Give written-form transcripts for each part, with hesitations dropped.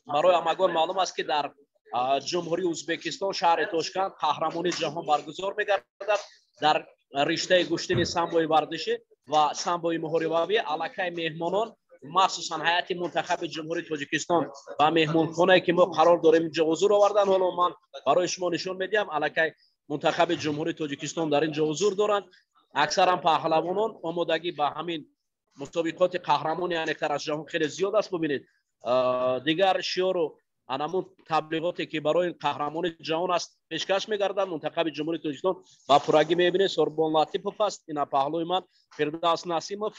Барои ҳамагон маълум аст, ки дар Ҷумҳурии Ӯзбекистон, шаҳри Тошканд, қаҳрамонии ҷаҳон баргузор мегардад дар риштаи гӯштини самбои варзишӣ ва самбои муҳорибавӣ. Аллакай меҳмонон, махсусан ҳайати мунтахаби Ҷумҳурии Тоҷикистон, ба меҳмонхонае, ки мо қарор дорем, инҷо ҳузур оварданд. Ҳоло ман барои шумо нишон медиҳам, аллакай мунтахаби Ҷумҳурии Тоҷикистон дар ин ҷо ҳузур доранд. Аксаран паҳлавонон омодагӣ ба ҳамин мусобиқоти қаҳрамони, яъне аз ҷаҳон, хеле зиёд аст. Бубинед, дигар шиору анамун таблиғоте, ки барои қаҳрамони ҷаҳон аст, пешкаш мегардад. Мунтахаби Ҷумҳурии Тоҷикистон ба пуррагӣ мебинед. Сорбон Латипов аст ина паҳлӯи ман, Фирдавс Насимов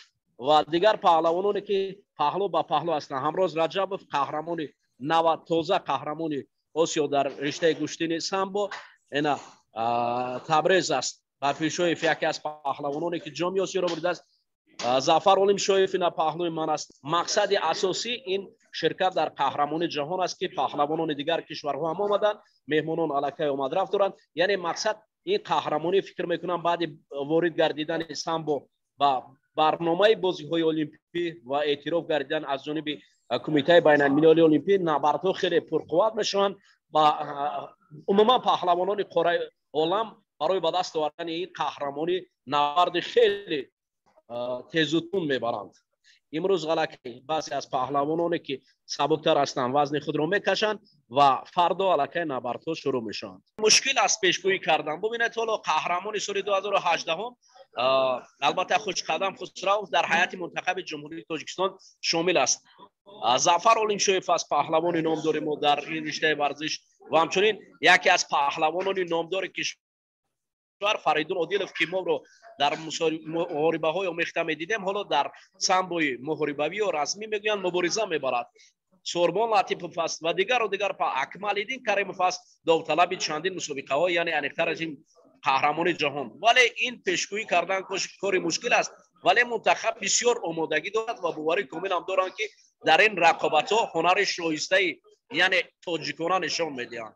ва дигар паҳлавононе, ки паҳлӯ ба паҳлӯ ҳастанд. Ҳамроз Раҷабов, қаҳрамони нава, тоза қаҳрамони Осиё дар риштаи гӯштини самбо. Ина Табрез аст Бафишоев, яке аз паҳлавононе, ки Ҷоми Осиёро бурдааст. Зафар Олимшоев ина паҳлӯи ман аст. Мақсади асосӣ ин ширкат дар қаҳрамони ҷаҳон аст, ки паҳлавонони дигар кишварҳо ҳам омаданд. Меҳмонон аллакай омадрафт доранд. Яъне мақсад ин қаҳрамонӣ, фикр мекунам, баъди ворид гардидани самбо ба барномаи бозиҳои олимпӣ ва эътироф гардидан аз ҷониби Кумитаи байналмилалии олимпӣ, набардҳо хеле пурқувват мешаванд ва умуман паҳлавонони қораи олам барои ба даст овардани ин қаҳрамонӣ набарди хеле тезутун мебаранд. Имрӯз аллакай баъзе аз паҳлавононе, ки сабуктар ҳастанд, вазни худро мекашанд ва фардо аллакай набардҳо шурӯъ мешаванд. Мушкил аст пешгӯӣ кардан. Бубинед, ҳоло қаҳрамони соли 2018, албатта, Хушқадам Хусравов дар ҳайати мунтахаби Ҷумҳурии Тоҷикистон шомил аст. Зафар Олимшоев аст, паҳлавони номдори мо дар ин риштаи варзиш, ва ҳамчунин яке аз паҳлавонони номдори кишвар Фаридун Одилов, ки моро дар муҳорибаҳои омехта медидем, ҳоло дар самбои муҳорибавӣ ё размӣ мегӯянд мубориза мебарад. Сорбон Латипов аст ва дигару дигар. Акмалиддин Каримов аст, довталаби чандин мусобиқаҳо, яъне аниқтар аз ин қаҳрамони ҷаҳон. Вале ин пешгӯӣ кардан кори мушкил аст, вале мунтахаб бисёр омодагӣ дорад ва боварӣ комилам доранд, ки дар ин рақобатҳо ҳунари шоистаи, яъне тоҷикона, нишон медиҳанд.